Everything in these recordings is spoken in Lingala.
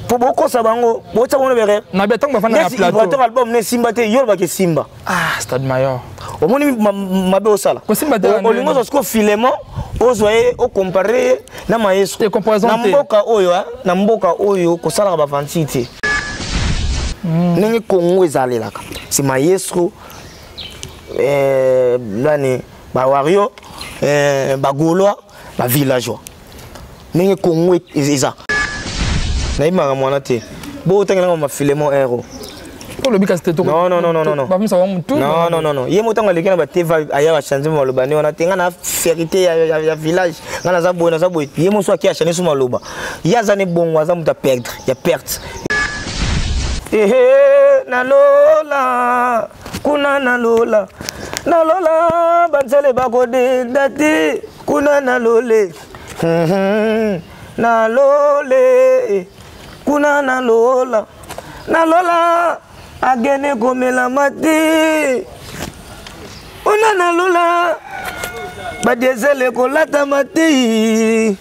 Po bokosa bango, botsa bango na erreur. Na bien tango bafanda na plateau. Vibrateur album ne simba te, yo lobaka esimba. Ah, Stade Mayor. Omoni mabe osala. Kosimba te. Olingo ozwa sikoyo filement, ozwa ye ocompare ye na maestro. Na mboka oyo, na mboka oyo kosalaka ba vantile te. Ndenge Congo ezalelaka. C'est maestro nani ba wario, ba gaulois, ba villageois. Ndenge Congo eza. Nayebaka mwana te. Bo otangelanga ma filement ero. Olobi kasi te. Non non non non non. Bamisa wa mutu. Non non non non. Ye motango aleki na ba TV aya ba changer maloba ne wana te nga na fierté ya ya, ya village. Nga naza boye naza boye. Ye moso aki a changer so maloba. Ye aza ne bongo aza mutu a perdre, ya perte. Ehe na lola kuna na lola. Na lola banzele bakodenda te kuna na lole. Na lole kuna na lola. Na lola agene komela mati. Kuna na lola ba diesel ekolata mati.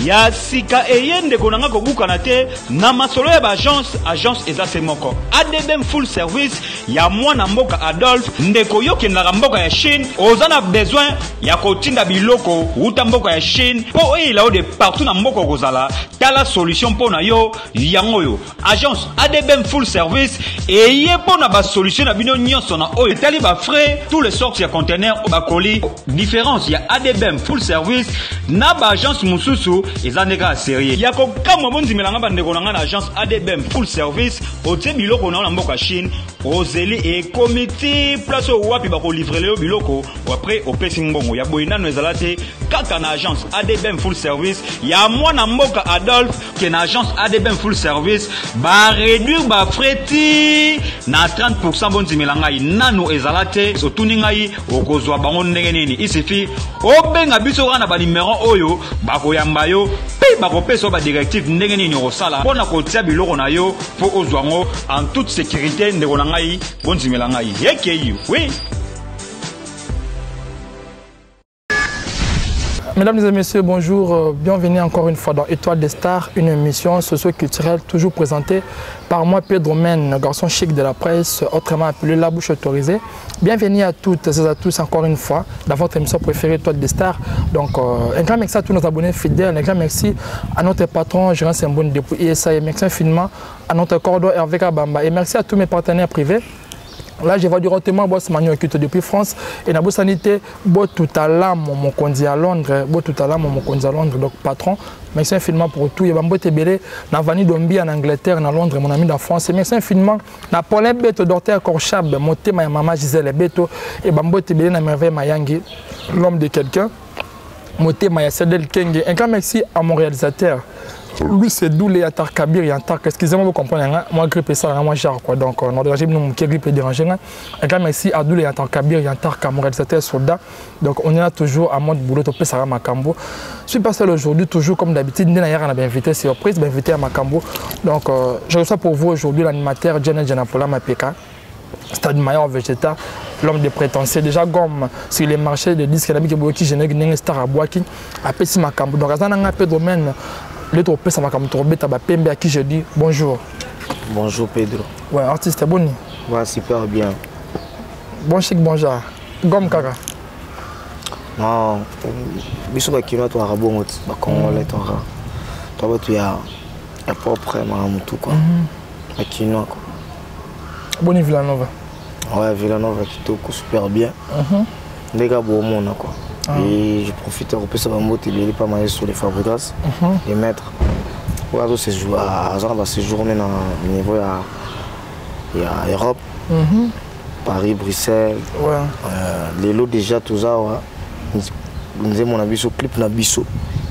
Ya sika eye ndeko na nga kobukana te na masolo ya ba agence, agence eza se moko ADBM full service ya mwana mboka Adolphe. Ndeko yo kendaka mboka ya Chine, oza na besoin ya kotinda biloko wuta mboka ya Chine mpo eyela yo de partout na mboka okozala, tala solution mpo na yo yango oyo agence ADBM full service eye mpo na ba solution na bino nyonso na oyo etali ba frais, tous les sortes ya conteneur ba colis. Différence ya ADBM full service na ba agence mosusu eza nde kaka sérieux ya kokamwa. Bondimela nga bandeko na nga, na agence ADBM full service otie biloko na yo na mboka Chine, ozeli ekomi ti place oyo wapi bakolivrele yo biloko, après opesi mbongo ya boye. Nano ezala te kaka na agence ADBM full service ya mwana mboka Adolphe ke na agence ADBM full service ba réduire ba frais ti na 30%. Bondimela ngai, nano ezala te. Otuni ngai okozwa bango ndenge nini? Il suffit obenga biso kaka na ba numéro oyo, bakoyamba yo mpe bakopesa yo ba directive ndenge nini okosala mpo na kotia biloko na yo mpo ozwa yango en toute sécurité. Ndeko na ngai, bondimela ngai, ekei oui. Mesdames et messieurs, bonjour. Bienvenue encore une fois dans Étoile des Stars, une émission socio-culturelle toujours présentée par moi, Pedro Men, garçon chic de la presse, autrement appelé La Bouche Autorisée. Bienvenue à toutes et à tous encore une fois dans votre émission préférée Étoile des Stars. Donc, un grand merci à tous nos abonnés fidèles, un grand merci à notre patron Gérard Semboun depuis ISA et merci infiniment à notre cordon Hervé Kabamba et merci à tous mes partenaires privés. Là, je vois directement Boss Manu Okuto depuis France et Nabo Sanité, Bo Toutalam, mon mokonzi à Londres, Bo Toutalam, mon mokonzi à Londres, donc patron. Merci infiniment pour tout. Il y a Bambo Tebele, Navani Dombi en Angleterre, en Londres, mon ami de France. Et merci infiniment na Paulin Beto, docteur Korchab, Motema et Maman Gisèle Beto, et Bambo Tebele, na Merveille Mayangi, l'homme de quelqu'un. Motema ya Cedel Kenge. Un grand merci à mon réalisateur. Lui, c'est Doulé Yatar Kabir Yantar. Excusez-moi, vous comprenez, hein? Moi, grippe ça, moi, genre, quoi. Donc, on a dérangé, nous, qui grippe dérangé. Hein? Un grand merci à Doulé Yatar Kabir Yantar, mon réalisateur soldat. Donc, on est là toujours à mode boulot, topé Sarah Makambo. Je suis pas seul aujourd'hui, toujours comme d'habitude. Nous, on a invité surprise, invité à Makambo. Donc, je reçois pour vous aujourd'hui l'animateur Janet Janapola Mapeka. Stade Mayor Vegeta, l'homme de prétentieux, déjà gomme sur les marchés de disques, la qui génère une star à Boaki, à Pessi Makambo. Donc, Azana Pedro Men, le trop Pessi Makambo, trop bête à Pembe, à qui je dis bonjour. Bonjour Pedro. Ouais, artiste, bon. Ouais, super bien. Bon chic, bonjour. Gomme kaka. Non, biso ba kino to arabongo, ba congolais to ara. Toi ba tu ya ya propre mamutu quoi. Ba kino quoi. Boni Villanova. Ouais, Villanova kitoko super bien. Ndeka bomona quoi. Et je profite pour ça bambote ebele pas mal sur les Fabregas, les maîtres. Ouais, azo séjour azo ba séjourner na niveau ya ya Europe. Paris, Bruxelles. Ouais. Lelo déjà tout ça ouais. Nzembo na biso, clip na biso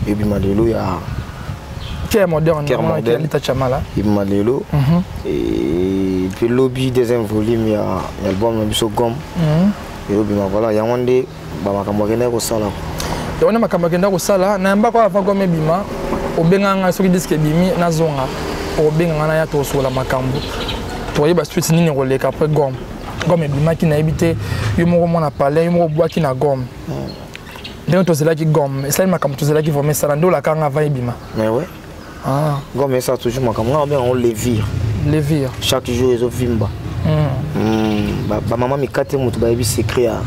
ebima lelo ya Cœur moderne. Cœur moderne ebima lelo. Et puis lobi deuxième volume ya album na biso Gomme elobima. Voilà, yango nde bamakambo akendaki kosala. Yango nde makambo akendaki kosala. Nayambaka avant Gomme ebima, obenga ngai soki disque ebimi, nazonga, obenga ngai naya tokosokola makambo, toyeba suite nini koleka après Gomme. Gomme ebimaki, nayebi te, yo moko mwana palais, yo moko obwaki na Gomme. Ndenge tozelaki, Gomme esali makambo tozelaki vraiment esala. Nde olaka nga avant ebima. Mais ouais. Ah. Gomme esala toujours makambo. Nga obenga yango levure. Levure. Chaque jour ezovimba. Bamama mikate, moto bayebi secret ya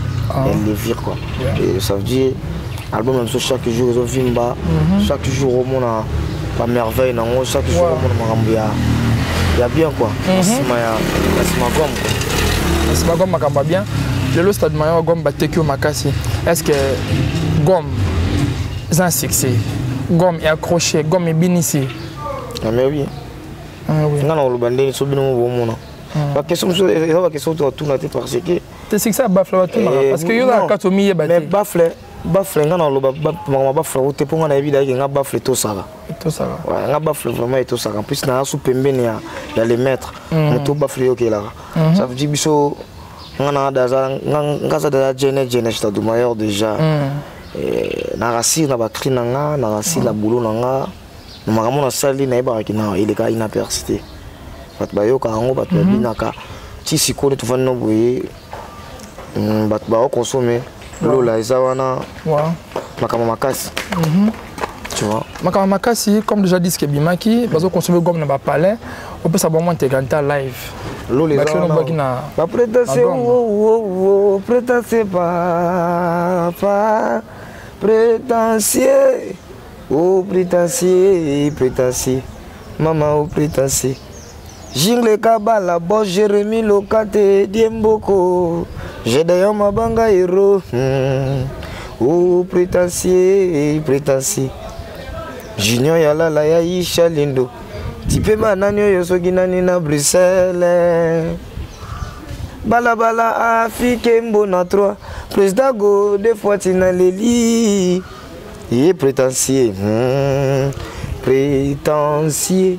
levure quoi. Et ça veut dire album na biso chaque jour ezovimba, chaque jour omona bamerveille nango, chaque jour omona makambo ya bien quoi, na nsima ya na nsima Gomme quoi. Na nsima Gomme, makambo ya bien. Lelo Stade Mayo, Gomme bateki yo makasi. Est ce que Gomme eza un succès? Gomme eaccroché, Gomme ebinisi? Ah, mais oui. Ah, oui. Nga na koloba ndenge so bino mo bomona baquestion mosusu eza baquestion to batuna te parce que Te, succès ya baffle batunaka parce que yo na kati omiyeba. Mais te. Baffle, nga na koloba makambo ya baffle yango te, mpo nga nayebi dayeke nga baffle etosaka. Tosaka. Ouais, nga baffle vraiment etosaka. En plus naa su pembeni ya le maître, moto baffle eyokelaka. Ça veut dire biso nga na daza nga aza deja jene jene Stade Mayor déjà. Na rasire na bacri na nga, na rasire na boulot na nga, na makambo nasali, nayebaka na eleka inaperçu te. Bato bayokaka yango, bato babinaka ti sikoyo. Nde tovandi no boye, bato baokonsome lola eza wana. Makambo makasi, tu vois. Makambo makasi, comme déjà disque ebimaki, bazoconsommer Gomme na bapalais, opesa bango intégralité live. Lola eza. Bakilo baki na baprétentieux. Na Gomme. Prétentieux, papa prétentieux, oh prétentieux, prétentieux, mama, oh prétentieux, Jingle Kabala, boss Jérémy Lokate, Diemboko, Gédéon Mabanga héros. Oh prétentieux, prétentieux. Junior Yalala ya Isha Lindo. Tipe banani oyo soki nani na Bruxelles. Balabala Afrique mbona 3. Président go deux fois tina leli. Ye prétentieux. Prétentieux.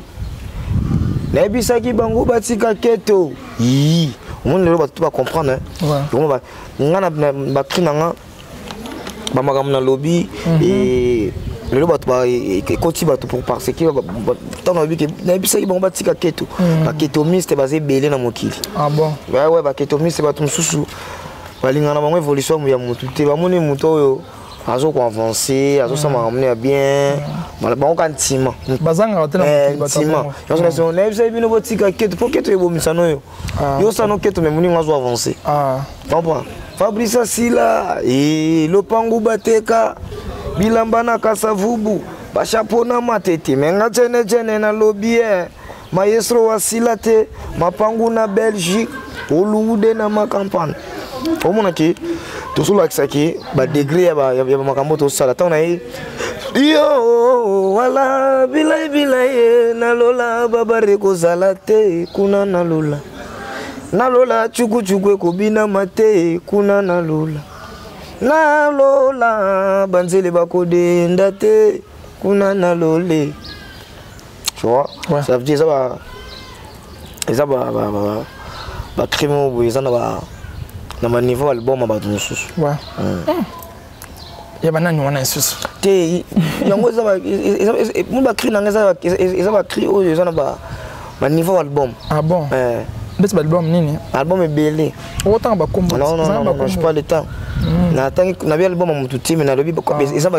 Nayebisaki bango batika keto. Yi omoni lelo bato bacomprendre. Nga na bacri na nga, bamakambo nalobi lelo, bato ekoti bato pour parce que ntango nalobi ke nayebisaki bango batika keto, baketomiste baza ebele na mokili. Ah bon? Ouais, baketomiste, bato mosusu balingana na bango évolution ya motu te. Bamoni motu oyo azokoavance, azosala makambo ya bien, bango ka ntima. Bazangaka te na mokili bato ya ntima bongo. Nyonso nayebisaki bino botika keto, mpo keto ebomisano oyo. Yosano keto, me moningo azo avance. Comprend Fabrice Asila e lopangu bateka bilamba na Kasavubu, bachapeau na matete. Me nga jene jene nalobi e maestro asila te, mapangu na Belgique, oluude na makampagne. Omonaki tozolakisaki badegré ya bamakambo tosala. Ntango na ye yo wala bilai bilai ye nalola babare kozala te kuna nalola, nalola cukucuku ekobinama te kuna nalola, nalola banzele bakodenda te kuna nalole, tu vois? Ça veut dire eza ba bacrime oyo boye eza na baniveau album ya bato mosusu. Ouais. Ya banani wana lisusu? Te, yango eza mo bacri nanga eza bacri oyo eza na baniveau album. Ah bon? Eh. Ndeti baalbum nini? Album ebele. Okotanga bakombo? Non, non, non, non, j'ai pas le temps. Natangi nabi album ya motu te, me nalobi eza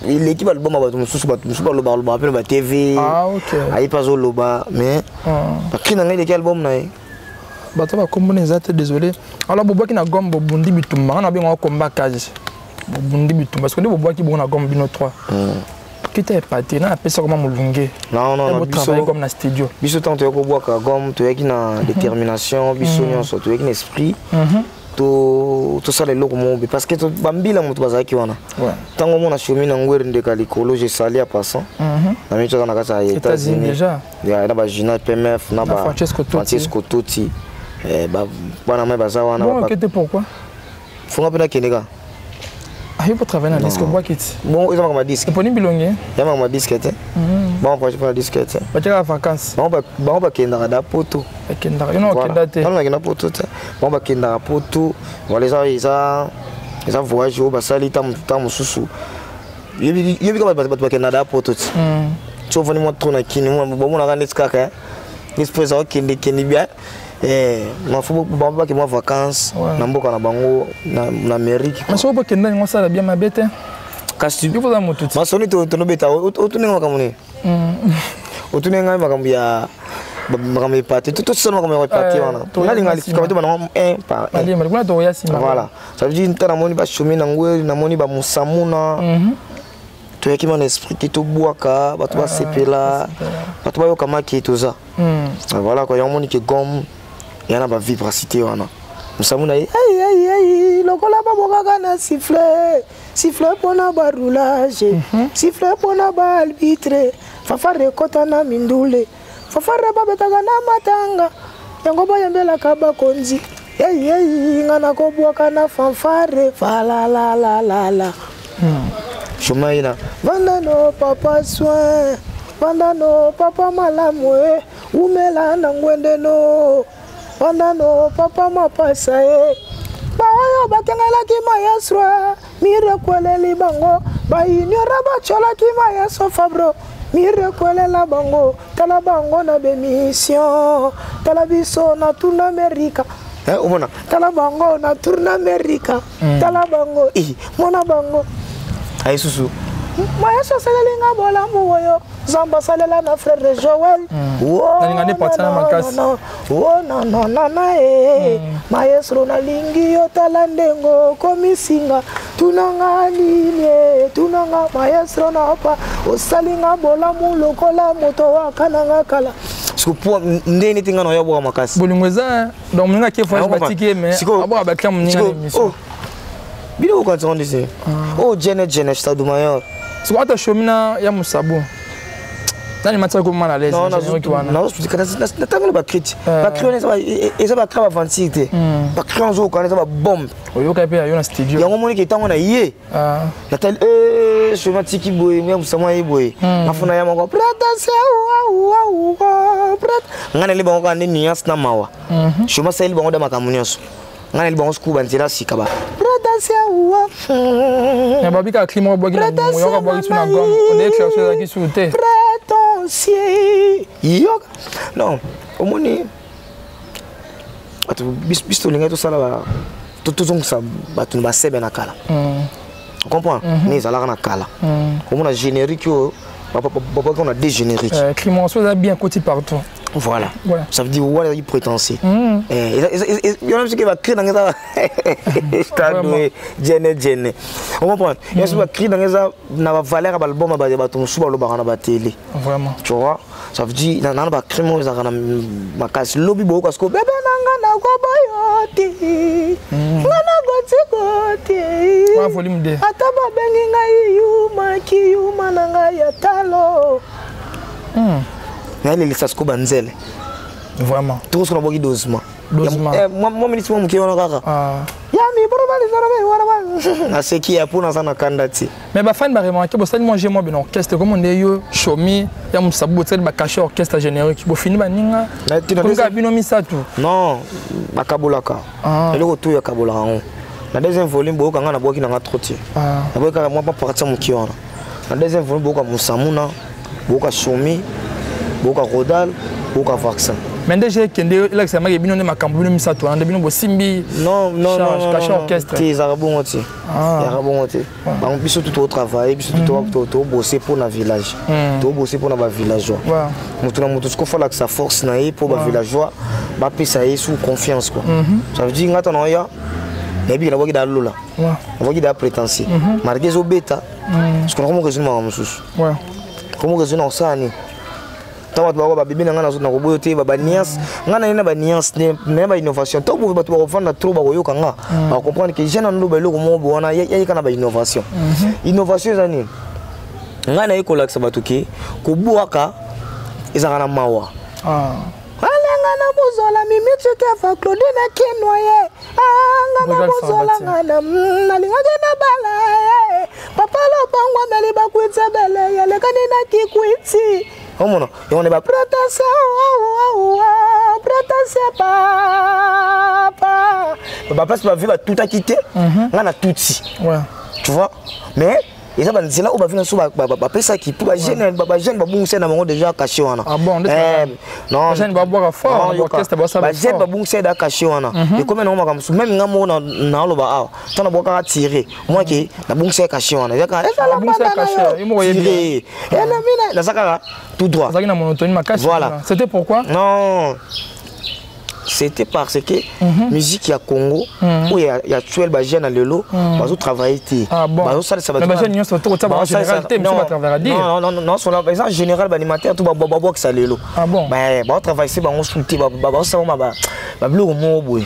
eleki baalbum ya bato mosusu. Bato mosusu balobaka lobaka mpe na batv. Ah, ok. Aye mpe azoloba, mais bacri na ngai eleki album na ye. Bato bakombo na eza te, désolé. Alors bobwaki na Gomme, bobundi bitumba, nga na bengaka komba cage, bobundi bitumba parce que nde bobwaki bongo na Gomme, bino 3 kita epate na apesa koma molunge. Non, non, non. Botravaille comme na studio. Biso ntango toyaki kobwaka Gomme, toyaki na détermination. Biso nyonso toyaki na esprit tosala eloko moko be, parce que bambila moto bazalaki wana. Ntango omona shomi na ngwere ndeka likolo, je sali ya passant na mito aza na kati ya États-Unis déjà. Ya, na bagina PMF na Na Francesco Totti. Francesco Totti. Bana mai baza wana. Bon, okete pourquoi? Fonga mpe nakende ka. Ayo po travailler na disque obwaki ti. Bon, eza makambo ya disque. Eponi bilongi. Ya makambo ya disque te. Bango projet mpona disque te. Batiaka vacances. Bango bakendaka da poto. Bakendaka. Yo na okenda te. Nano nakenda poto te. Bango bakendaka poto. Voilà, eza voyage oyo basali ta mosusu. Yebi kaka bato bakendaka da poto ti. Ti ofandi mwa trop na kini, bomonaka neti kaka neti mpo eza okende kende bien. Mafo bango bake mwa vacances na mboka na bango na Amérique. Mais soki bokenda yango osala bien mabe te. Kasi yo poza motu ti. Masoni tonobeta otunenga makambo nini? Otunenga ngai makambo ya makambo epate, tosala makambo ya epate wana. Ngalinga likambo te banango un par un. Kuna tokoya nsima. Voilà, ça veut dire nta namoni bashomi na ngweli, namoni bamusamuna, toyaki mana esprit te, tobwaka bato basepela, bato bayoka maki toza. Voilà quoi, yango moni ke gomme ya na bavibracité wana mosamu na ye ai lokola babokaka na siffle siffle mpona baroulage, siffle mpona baarbitre, fanfare ekɔta na mindule, fanfare babetaka na matanga, yango bayembelaka bakonzi. Ei nga nakobwaka na fanfare falalalalala. Chemin ye na vanda no papa soin, vanda no papa malamu e, umela na ngwende no, vanda no papa mapasa e. Baoyo bakengelaki maestro mirekweleli bango, baignora batyolaki maestro Fabro mirekwelela bango. Tala bango na bemission, tala biso na tourne Amerika. Omona, tala bango na tourne Amerika, tala bango i mona bango aye susu. Maestro asaleli nga bolamu oyo Nzambe asalela na frère Joel. Nalinga nde parti na makasi. O nononona e maestro, nalingi yo, tala ndenge okomisinga, tunanga nini e, tunanga maestro na opa osalinga bolamu lokola moto akananga kala. Siko po ndenge neti nga na oya bwaka makasi. Bolingo eza donc moninga ake voyage, batiki ye, mais abwaka baklia moninga na émission. Biloko kanisa ndisi oyo jene jene stade mayor. Siko ata shomi na ya mosabu nani matiaki koma na l'aise na générique wana? Natangela bacri ti bacri wana eza bacri baventure te, bacri wana ozokana eza babombe. Oyoka mpe yo na studio. Yango moniki ntango na ye natali shomi atiki boye, ya mosamu aye boye, nafuna ya moko ngai nali bango kaka nde nuance na mawa. Shomi asaleli bango da makambo nyonso, ngai nali bango suku banzela sika ba. Na babi kaka climat obwaki na yoka bwaki su na gomme onde éclairci ezalaki su te. Prétentieux yoka non, omoni bato biso tolingai tosala, tozongisa bato na basebe na kala, comprendre ne ezalaka na kala. Omona générique oyo babwaki na deux générique. Climat so eza bien koti partout. Voilà. Ça veut dire wana ezalaki prétentieux yona biso ke bacri nanga eza stade jene jene, on comprend ya so bacri nanga eza na bavaleur ya baalbum ya bato mosusu balobaka na batele. Vraiment. Tu vois, ça veut dire nana bacri moko ezalaka na makasi lobi boyoka siko bebe nanga nakoboyo te, nga nakotikoti. Volume 2. Ata babengi ngai yuma kiyuma na ngai ya talo, nayelelisa siko banzele. Vraiment. Tokosiko nabwaki dosement. Dosement. Mwa miniti mwa moke wana kaka ya miboro naseki ya mpo naza na kanda ti. Mais bafani baremarke bosali mwa jeu mwa bino orchestre comme nde yo shomi ya mosabu bosali bacachet orchestre générique bofini baninga kaka bino misato. Non, bakabolaka eloko tu yakabolaka yango. Na deuxième volume boyoka nga nabwaki nanga trop te, nabwaki kaka mwa partie moke wana. Na deuxième volume boyoka mosamuna, boyoka shomi, boyoka rodal, boyoka vaccin. Mais nde je ekende elakisa maki bino nde makambo bino misato wana nde bino bosimbi. Non non. Cachet orchestre. Te, ezalaka bongo te, ezalaka bongo te. Bango biso tu totravaille, biso tu tobose mpo na village, tobose mpo na bavillageois. Moto na moto siko falakisa force na ye mpo bavillageois bapesa ye sous confiance quoi. Ça veut dire nga ta na oya nayebi ke nabwaki da lola, nabwaki da prétentieux malgré ezobeta parce que nakomo raisonne makambo mosusu, komo raisonne nakosala nini ntango bato bako babebe na ngai nakoboyo te baniance ngai naye na baniance naye bainnovation to boye bato bakovanda trop bakoyoka nga bakocomprendre ke jeune ando baeloko moko bo wana yayeka na bainnovation. Innovation eza nini? Ngai naye kolakisa bato ke kobwaka ezalaka na mawa. Alenga na. nakozola mimi tikefa Claudine Kinwa ye. Ah, nga nakozola nga na nalingaki nabala ye. Papa lopango ameli bakwiti ebele yalekani na kikwiti. Omona yango nde ba protase protase papa baplace bavie batutaki te nga na tuti, tu vois? Mais eza banzela oyo bavie na biso bapesaki mpo bajeune babungisa na bango déjà cachet wana. Bajeune babungisa da cachet wana, ekomi nango makambo mosusu. Même nga moko naoloba awa, ntango nabwakaka tire moi ke nabungisa ye cachet wana, eza kaka ezala elamina, naza kaka tout droit. Azalaki na monotonie makasi. Voilà. C'était pourquoi? Non, c'était parce que musique ya Congo oyo ya actuel, bajeune na lelo bazotravaille te, bazosalisa. Bazosalisa. Eza général, baanimateur to babwakisa lelo baotravaille bango su te, bazosala babiloko moko boye.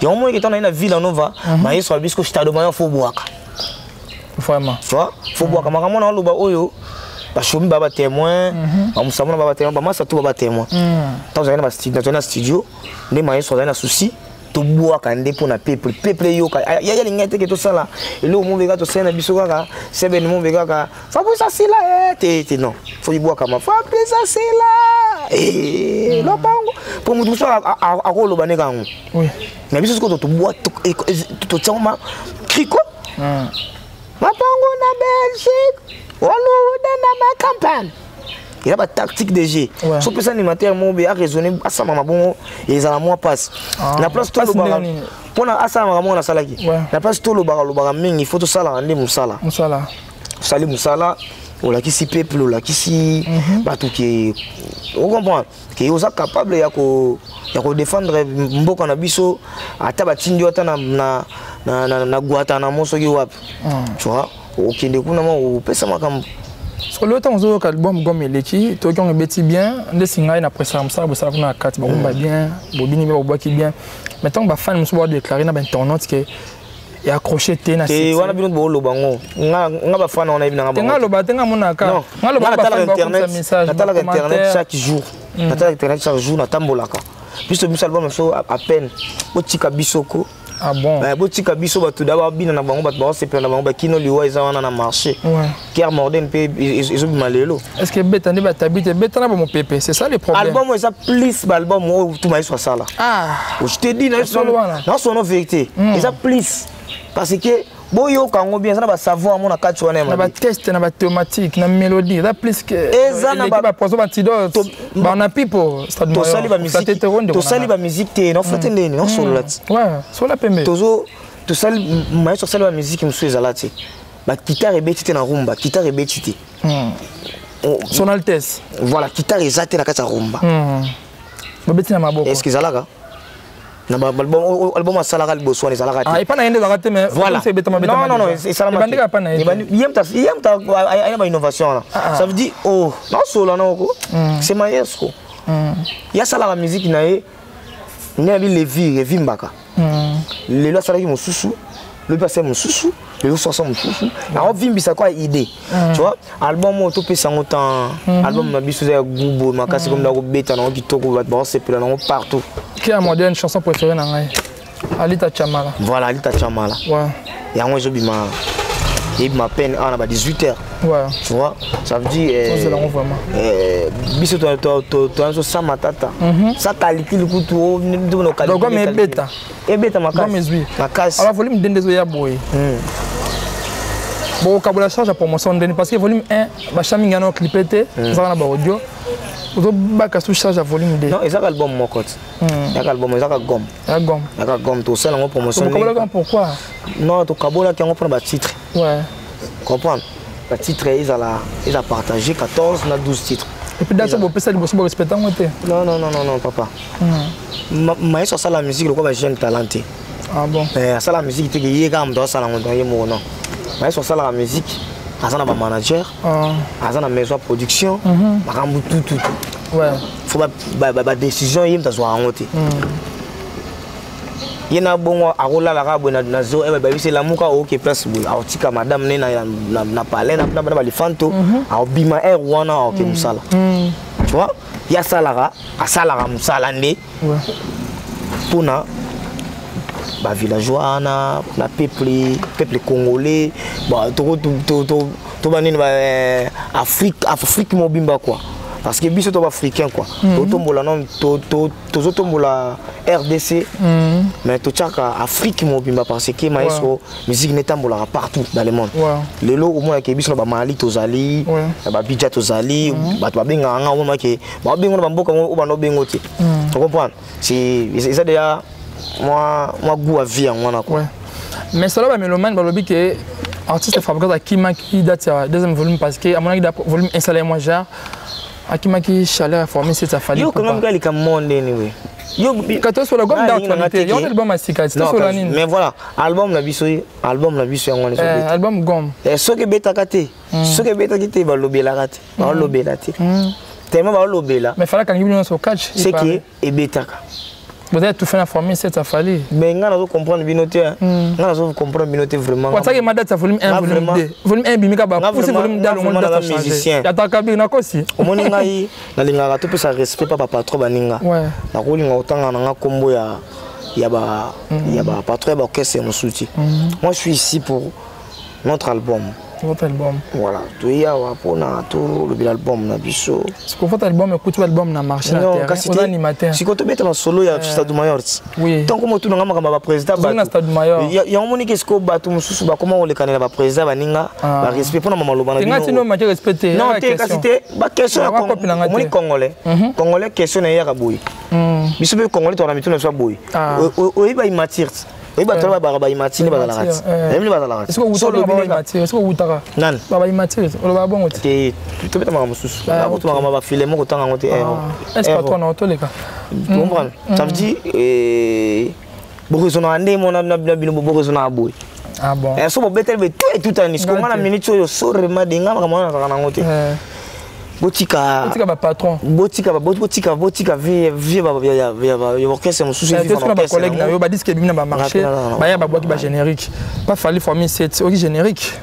Yango moniki ntango naye na Ville Nova, mayeso biso stade mayo fo bwaka. Vraiment. Tu vois, fo bwaka makambo na oloba oyo, bashomi ba batémoin, bamusamona ba batémoin, bamasa tu ba batémoin. Ntango ozali na studio nde mayeso azali na souci tobwaka nde mpo na peuple, peuple eyoka. Yalingai teke tosala eloko mobe kaka, tosali na biso kaka sebene mobe kaka Fabrice asila ye te te. Non, fo ibwakama Fabrice asila lopango mpo motu mosusu akoloba nde kango. Mais biso sikoyo tobwa, totiango ma kriko mapango na Belgique, olude na macampagne. Eza batactique de jeu. So opesa animateur moko boye araisonne, asalama bongo, ezala mwa mpasi na place tolobaka mpona asalamaka moko nasalaki na place tolobaka lobaka mingi. Faut tosalaka nde mosala. Osali mosala, olakisi peuple, olakisi bato ke ocomprendre ke oza capable ya kodéfendre mboka na biso, ata batindi yo ata na Guantanamo soki wapi, tu vois, okende kuna ma opesa makambo. Solo ntango ozoyoka album Gome eleki, toyoki yango, ebeti bien nde si ngai na presaka mosala bosala kuna na kati, bakumba bien, bobini bien, bobwaki bien. Mais ntango bafani mosusu badéclare na bainternaute ke accroché te na te wana, bino boloba ngo, nga bafana wana yebi nanga. Te, nga aloba te, nga monaka, nga aloba. Message, natalaka internet chaque jour, natalaka internet chaque jour, natambolaka. Biso biso album biso à peine, botika biso ko. Ah bon? Botika biso, bato da babina na bango, bato baosepela na bango, bakino liwa eza wana na marché. Kier Morden mpe ezobima lelo. Est ce que ebeta nde batabi te, ebeta na bamopepe? C'est ça le problème. Album eza plus baalbum oyo tuma yeso asala. Je te dis, nasono vérité, eza plus parce que boyoka yango bien, eza na basavoir mo na kati wana. Na batexte, na bathématique, na mélodie, eza plus que eza na bapoison, baantidote, bana pipo. Tosali bamusique te, noflate ndeni, nosolola ti. Sola pembe. Tosali mayeso, asali bamusique mosusu ezala te, baguitare ebeti te na rumba, guitare ebeti te. Son Altesse. Voilà, guitare eza te na kati ya rumba. Babeti na maboko. Est ce que ezalaka na album asalaka liboso wana? Ezalaka te. Epa na ye nde ezalaka te, mais voilà, non non non, esalamaka epa na ye. Ye mutu aya bainnovation wana. Ça veut dire, oh, nasola noko, c'est maestro, ye asalaka musique na ye nde abi levire evimbaka. Lelo asalaki mosusu, lobi asali mosusu, lelo soso mosusu aovimbisa kwa idée, tu vois? Album oyo topesa yango temps, album na biso eza ya gubo makasi, komi na kobeta nango kitoko, bato baosepela nango partout. Kia Moderne, chanson préférée na ngai, Alita Chamala. Voilà, Alita Chamala. Yango ezobima, eyebima peine awa na ba 18 heures. Tu vois, ça veut dire vraiment biso toazosama tata sa calcul kutu. Donc ebeta. Ebeta makasi makasi. Alors volume 2 nde ezoya boye, bokokabola charge ya promotion ndeni? Parce que volume 1 bacha mingi yana oclipe te, ezaka na baaudio, ozobaka sous charge ya volume 2. Non, ezaka album moko te, ezaka album, ezaka gomme. Ya gomme. Ezaka gomme, tosala yango promotion. Tokabolaki yango pourquoi? Non, tokabolaki yango mpona batitre, comprendre, batitre ezala eza partage 14 na 12 titres. Et puis date bopesa liboso, borespecte yango te? Non, non, non, non, non, papa, mayeso asala musique lokola bajeune talent te. Ah bon? Asala musique te ke ye kaka moto asala yango ye moko. Non, mayeso asalaka musique, aza na bamanager, aza na maison ya production, makambo tututu. Faut badécision, ye moto azwaka yango te. Ye na bongo akolala kaka boye na zo babisi elamuka, oke place boye, akotika madame ne na palais na bana balifanto, akobima aire wana, akoke mosala. Tu vois, ye asalaka, asalaka mosala nde mpona bavillageois wana na peuple congolais, to banini, Afrique, Afrique mobimba quoi, parce que biso to baafricain quoi, totombola non, tozotombola RDC, mais totiaka Afrique mobimba, parce que maestro, musique netambolaka partout dans le monde. Lelo omonaka biso na bamali tozali, na babidja tozali, bato babengaka nga, omonake babengo na bamboka oyo banda obengo te. Ocomprendre, c'est eza déjà mwa goût à vie yango wana quoi. Mais solo bamélomane balobi ke artiste Fabregas akimaki date ya deuxième volume, parce que amonaki volume installé mwa genre akimaki chaleur ya formé c'est afali. Yo kanga mika likambo mo ndeni we. Katosola gomme d'actualité yo, album ya sika tosola nini? Mais voilà, album na biso, album na biso yango wana. Album gomme. Soki ebetaka te, soki ebetaki te, balobelaka te, balobela te, tellement balobela. Mais fala kangi bino nyonso catch. C'est que ebetaka. Vous avez tout fait na formule 7 afali. Mais nga nazo comprendre bino te, nga nazo comprendre bino te vraiment. Wataki ma date ya volume 1, volume 2, volume 1 bimika, ba pousse volume 2, longo date musicien. Yataka bi na kosi. Omoni, ngai nalingaka topesa respect pa bapatron baninga. Nakolinga kotanga na nga nkombo ya ba patron ya baorchestre mosusu te. Moi, je suis ici pour notre album. Votre album. Voilà, toyi awa mpona tolobela album na biso. Siko votre album ekuti album na marché na terrain, oza animateur. Sikoyo tobeta masolo ya Stade Mayor. Oui. Ntango motunanga makambo ya baprésident. Tozongi na Stade Mayor. Yango moniki sikoyo bato mosusu bakoma kolekanela baprésident baninga, barespect mpona maloba na. Tenga tino make respect te. Non te, kasi te, baquestion. Nga kopi na nga te. Omoni, congolais, question na ye yaka boye. Biso mpe congolais toka na mituna biso ya boye. Oyebi baimmature, oyebi bato wana babaka baimmature nde bazalaka ti, oyebi nde bazalaka ti. Est-ce que outaka? Nani? Baba immature oloba bongo te. Te, tobeta makambo mosusu, nakutu makambo ya bafile moko otanga yango te. Est-ce que patron na otoleka? Comprendre, ça veut dire boraisonnaka nde mona na bino, boraisonnaka boye. Ah bon. So bobeteli be to etutani siko nga na minute oyo sorema de nga makambo wana nazalaka nango te. Botika. Botika bapatron. Botika, botika, botika vie ya orchestre mosusu. Na bacollègue na yo, badisque ebimi na bamarché, baya babwaki bagénérique, pas Fally formule 7, oki générique.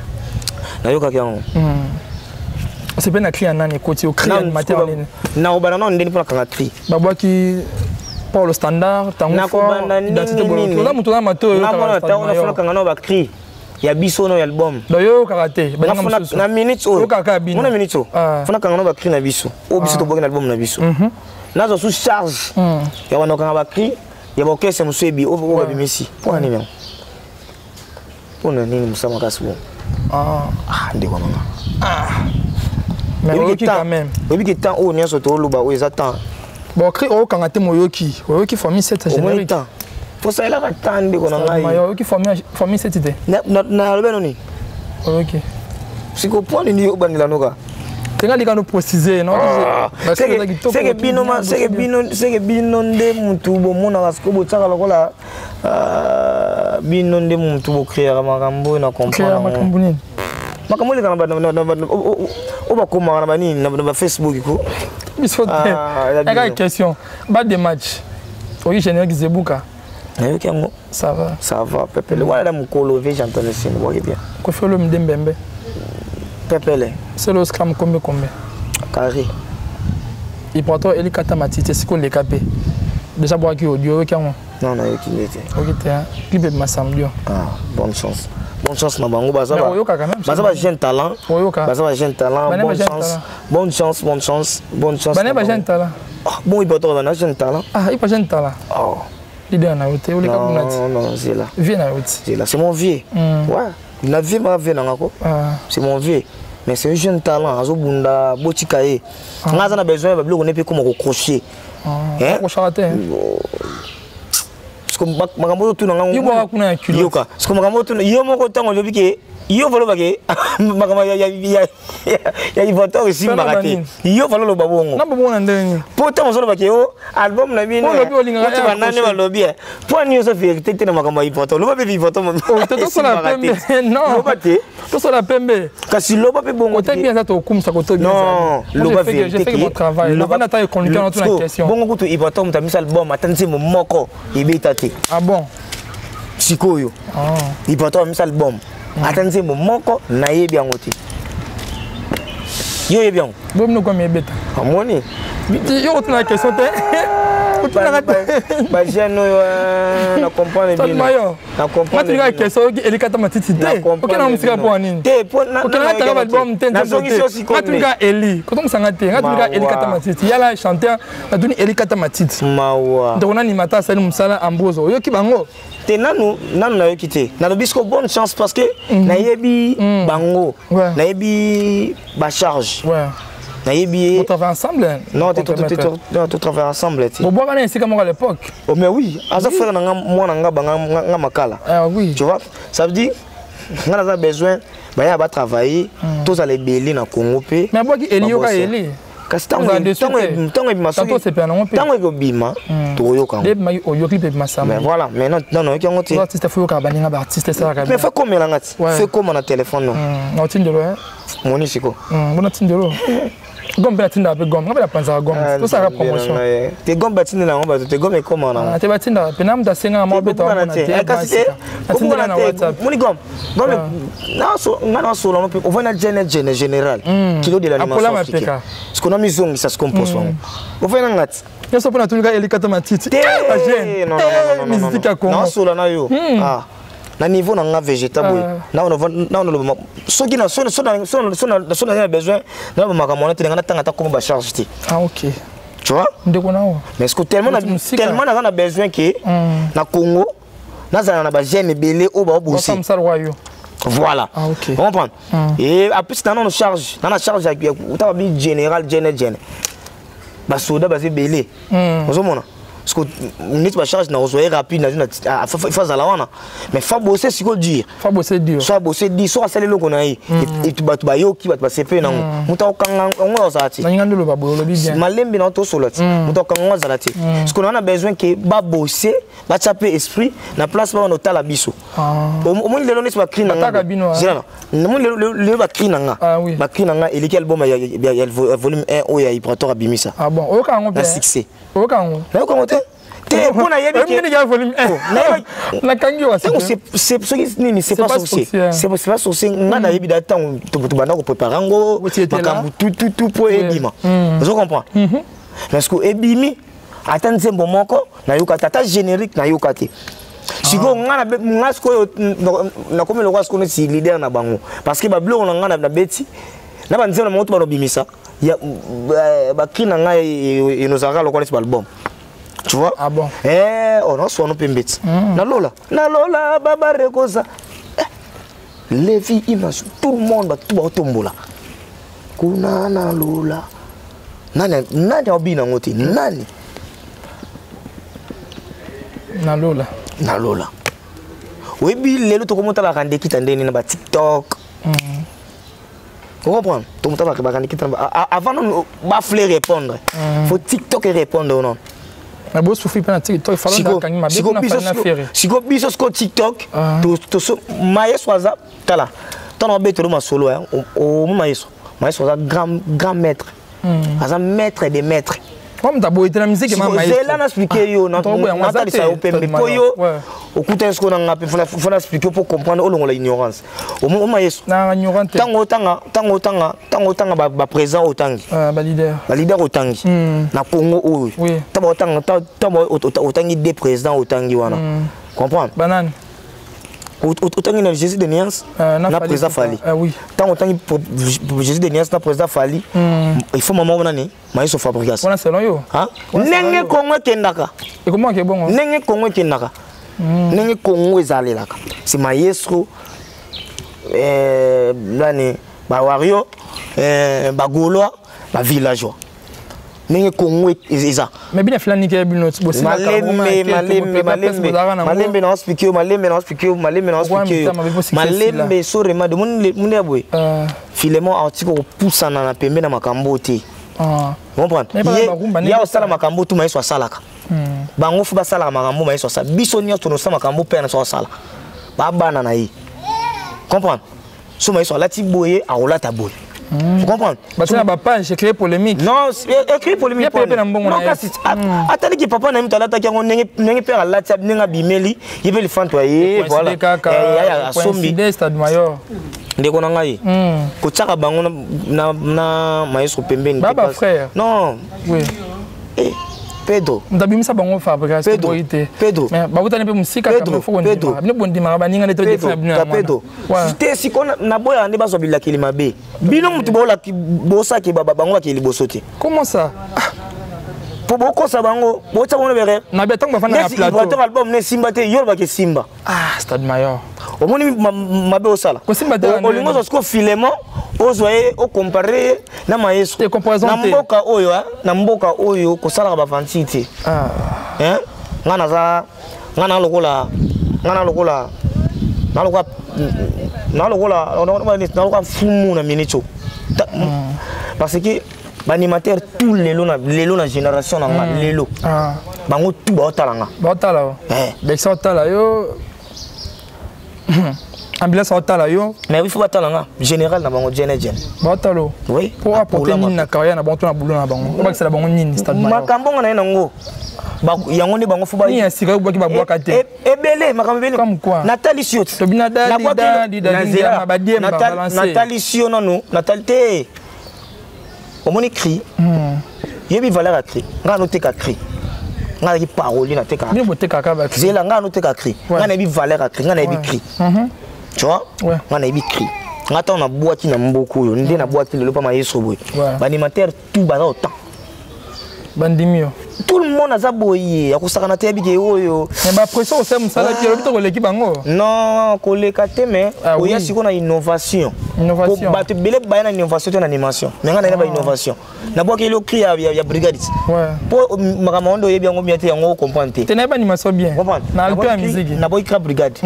Nayokaki yango. Osepe na cri ya nani ekoti ocri animateur nini? Nakobanda nano ndeni mpona kanga cri. Babwaki Paul Standard ntango fort identité boloki, oza moto oza mato. Oyo nafuna kanga nao bacri ya biso no ya album. Donc yo oyokaka te? Na minute oyo. Oyokaka bino. Mona minute oyo, funa kanga nao bacri na biso oyo biso tobwaki na album na biso. Nazwa sous charge ya banda kokanga bacri ya baorchestre mosusu ebi oyo babimisi. Mpona nini yango? Mpona nini mosala makasi bongo? Ndeko nanga. Mais oyoki quand même. Oyebi ke temps oyo nyonso tooloba oyo eza temps. Bon, cri oyokanga te, moyoki oyoki famille 7 générique. Temps fosalelaka temps, ndeko na ngai. Oyoki famille 7 te? Nalobi noni. Oyoki. Siko po nini obandela noka? Tenga lika no préciser non. Seke bino, seke bino, seke bino nde mutu bomonaka siko botiaka lokola bino nde mutu bocréaka makambo oyo na comprendre. Makambo nini? Makambo eleka oyo bakomaka na banini, na bafacebook ko. Biso te, eka question ba de match, oyi générique Zebuka. Nayoki yango. Ça va? Ça va, pepele wana na mokolo ve j'entends sini boki bien. Kofi Olomide mbembe. Pepele. Selo scram kombe kombe. Carré. Iprato elikata matiti siko leka mpe déjà bwaki audio, oyoki yango? Non, nayoki nde te. Oyoki te? Clip ebima samedi. Ah, bonne chance, bonne chance na bango. Baza baza ba jeune talent. Oyoka. Baza ba jeune talent. Bonne chance, bonne chance, bonne chance, bonne chance. Bane ba jeune talent. Ah bon, Ibrator bana jeune talent. Ah, ipa jeune talent. Oh. Leader na yo te, oleka kuna ti. Non non, c'est là. Vie na yo ti. C'est là, c'est mon vieux. Ouais, na vieux, ma vieux nanga ko. C'est mon vieux, mais c'est un jeune talent, azobunda, botika ye. Nga aza na besoin ya babiloko ne mpe koma kocrocher. Accrochaka te. Parce que makambo oyo tuna nga kuna ya culotte. Yoka, parce que makambo oyo tuna yo moko, ntango olobi ke yo valoba ke makambo ya Ivator esimbaka te, yo valo loba bongo. Na bongo na ndenge nini? Mpo ntango ozoloba ke o album na bino Olinga banani balobi, mpo nini oza vérité te na makambo ya Ivator? Loba mpe Ivator. Tosola pembe, non? Loba te. Tosola pembe. Kasi loba mpe bongo. Kote bien eza, tokumisa kote bien. Non, loba vérité. J'ai fait mon travail, navanda ata econducteur na tuna question. Bongo kutu Ivator moto amisa album, ata nzembo moko ebeta te. Ah bon? Sikoyo Ivator amisa album, ata nzembo moko nayebi yango te. Yo oyebi yango? Bomino kwami ebeta. Amoni. Yo otuna question te. Otunaka te. Bajeune oyo euh, na comprendre bino. Na comprendre. Nga question oyoki elikata matiti te. Okenda mosika mpo ya nini? Te po na okenda tala album te. Nazongisi yo sikoyo. Nga tunika Eli. Kozongisanga te. Nga tunika Elikata matiti. Yala chanteur natuni Elikata matiti. Mawa. Ndeko nani mata asali mosala Ambrose. Oyoki bango? Te nanu nanu nayoki te. Nalobi siko bonne chance parce que nayebi bango. Nayebi ba charge. Ouais. Nayebi ye. On travaille ensemble? Non, to travaille ensemble te. Bobwaka na esika moko à l'époque. Oh mais oui, aza frère na nga mwana nga banga nga makala. Ah oui. Tu vois? Ça veut dire nga naza besoin baya ba travailler tozala ebele na Congo pe. Mais abwaki Eli yoka Eli. Kasi ntango ntango ebima soki ntango ekobima tokoyoka yango. Oyoki mpe ebima mais voilà, mais non non nayoki yango te. Artiste faut yoka baninga ba artiste esalaka. Mais faut komela nga ti. Faut koma na téléphone non. Na otindelo hein. Moni siko. Bona tindelo. Gomme mpe natindaka mpe gomme nga mpe napanzaka gomme tosalaka promotion te gomme batindela yango bato te gomme ekoma na te batindaka mpe na moto asengaka mwa beta omona te natindela na WhatsApp. Moni gomme gomme nga nasola no mpe ovandi na gene gene général kilo de l'animation africaine siko na mizongisa siko mposo yango ovandi na ngati nyonso mpo natunika elikata matiti te musique ya Congo. Nasola na yo na niveau na nga végéta boye na naloba soki na so na besoin naloba makambo wana te nga natanga ata kombo bacharge te. Ah ok. Tu vois? Ndeko na mais est-ce que tellement tellement naza na besoin ke na Congo nazala na bajeune ebele oyo baobose. Voilà. Ah, ok. Comprendre? Et en plus nana charge nana charge ota babi général gene gene basoda baza ebele ozomona parce que neti bacharge na kozwa ye rapide nazwi fa azala wana mais fa bose sikoyo dire fa bose dire so abose dire soki asali eloko na ye bato bayoki bato basepeli nango moto akokanga yango azala te. Nalinga nde oloba boye olobi bien. Malembe na tosola te moto akokanga yango azala te parce que na besoin ke babose batya mpe esprit na place babana otala biso. Omoni lelo neti bacri na nga omoni lelo bacri na nga bacri na nga eleki album ya volume 1 oyo ya Ibrator abimisa na succès. Oyoka yango? Nayoka yango te te mpo nayebi nakangi yo. Soki nini c'est pas sorcier, c'est pas sorcier. Nga nayebi da ntango tobanda koprépare yango makambo tututu mpo ebima ozo comprendre parce que ebimi ata nzembo moko nayoka te ata générique nayoka te. Sikoyo nga nga sikoyo nakomi lokola sikoyo neti leader na bango parce que babiloko na nga nabeti na banzembo na bango to banobimisa bacri na ngai enozalaka lokola neti baalbum, tu vois? Ah bon? Eh, oh non, sono mpe mbeti nalola nalola babarekoza levi image tout le monde bato baotombola kuna nalola nani nani aobina yango te nani. Nalola. Nalola oyebi lelo tokomotala bakandekita ndeni na baTikTok comprendre tomotala bakandekita avant non bafle répondre faut TikTok répondre non. Mais bosouffrir mpe na TikTok falondakangi mabe na Ferre. Siko biso siko TikTok mayeso aza tala ntango abetelo masolo omo mayeso mayeso aza grand grand maître aza maître des maîtres. Moto aboyi te na musique. Zela na expliquer yo natalisa yo pembe mpo yo okutani sikoyo na nga mpe fo na expliquer mpo comprendre olongola ignorance oma yesu ntango otanga ntango otanga ntango otanga baprésident otangi baleader otangi na Congo oyo ntango otanga ntango otangi deux président otangi wana comprendre. Banani? Otangi na Jésus de Nuance na président Fally. Ntango otangi Jésus de Nuance na président Fally, il faut mama wana ni Maestro Fabrigas. Wana selon yo. Ndenge Kongo ekendaka. Ekomaki bongo. Ndenge Kongo ekendaka ndenge Kongo ezalelaka c'est maestro nani bawario bagaulois bavillageois ndenge Kongo eza. Mais bino filani ke bino. Malembe malembe malembe malembe na expliquer yo malembe na expliquer yo malembe na expliquer yo malembe sorema de moni ya boye Filemon aotiki kopusana na pembe na makambo te comprendre ye osala makambo tu mayeso asalaka bango fu basalaka makambo mayeso asala biso nyonso tonosala makambo mpe na so asala babana na ye comprendre so mayeso alati boye akolata boye. Tu comprends? Batina ba page créer polémique. Non, écrit polémique. Pe na mbongo na. Non, kasi ataliki papa na mutu alataki yango ndenge ndenge père alati ndenge abimeli ye mpe lifanto ye voilà. Ya asombi stade mayor. Ndeko na ngai, kotiaka bango na maestro pembeni. Ba frère. Non. Oui. Eh, Pedro. Ndabimisa bango Fabregas Pedro. Te. Pedro. Mais babutani mpe mosika. Pedro. Pedro. Bino bondimaka baninga nde to défendre bino ya Pedro. Te siko naboyaka nde bazwa bilakeli mabe. Bino motu bosaki bango bakeli liboso te. Comment ça? Po bokosa bango, botia bango na berere. Na betango bafanda na plateau. Neti album ne simba te, yo olobaka esimba. Ah, Stade Mayor. Omoni mabe osala. Kosimba te. Olingo ozwa sikoyo Philemon, ozwa ye ocompare ye na maestro. Na mboka oyo, na mboka oyo kosalaka bavanti te. Hein? Nga naza nga na lokola nga na lokola na lokola na lokola na lokola fumu na minute. Parce que baanimateur tout lelo na lelo na génération na nga lelo. Bango tout baotala nga. Baotala. Eh. Beksa otala yo. Ambulance otala yo. Mais il faut batala nga général na bango gene gene. Baotala. Oui. Pour apporter nini na carrière na bango to na boulot na bango. Obakisela bango nini Stade Mayor. Makambo nga na ye nango. Yango nde bango fo ba nini ya sika obwaki babwaka te. Ebele makambo ebele. Comme quoi? Natalisi yo. Tobina dali dali dali badiemba balancer. Natalisi yo nanu, natali te. Omoni cri. Yebi valeur ya cri. Nga noteka cri. Nga nazalaki parolier natekaka. Bino botekaka ba cri. Zela nga noteka cri. Nga nayebi valeur ya cri, nga nayebi cri. Tu vois? Nga nayebi cri. Nga ntango nabwaki na mboka oyo, nde nabwaki lelo pa maestro boye. Ba animateur tout baza autant. Bandimi yo. Tout le monde aza boye, akosakana te yebi ke oyo. Mais ba pression osala mosala te, olobi to koleki bango. Non, koleka te mais oya sikoyo na innovation. Innovation. Bato ebele baya na innovation te na animation. Mais nga na ba innovation. Nabwaki elo cri ya brigade. Po makambo yango nde oyebi yango bien te, yango comprendre te. Te nayeba animation bien. Comprendre. Na alto ya musique. Nabwaki cri ya brigade.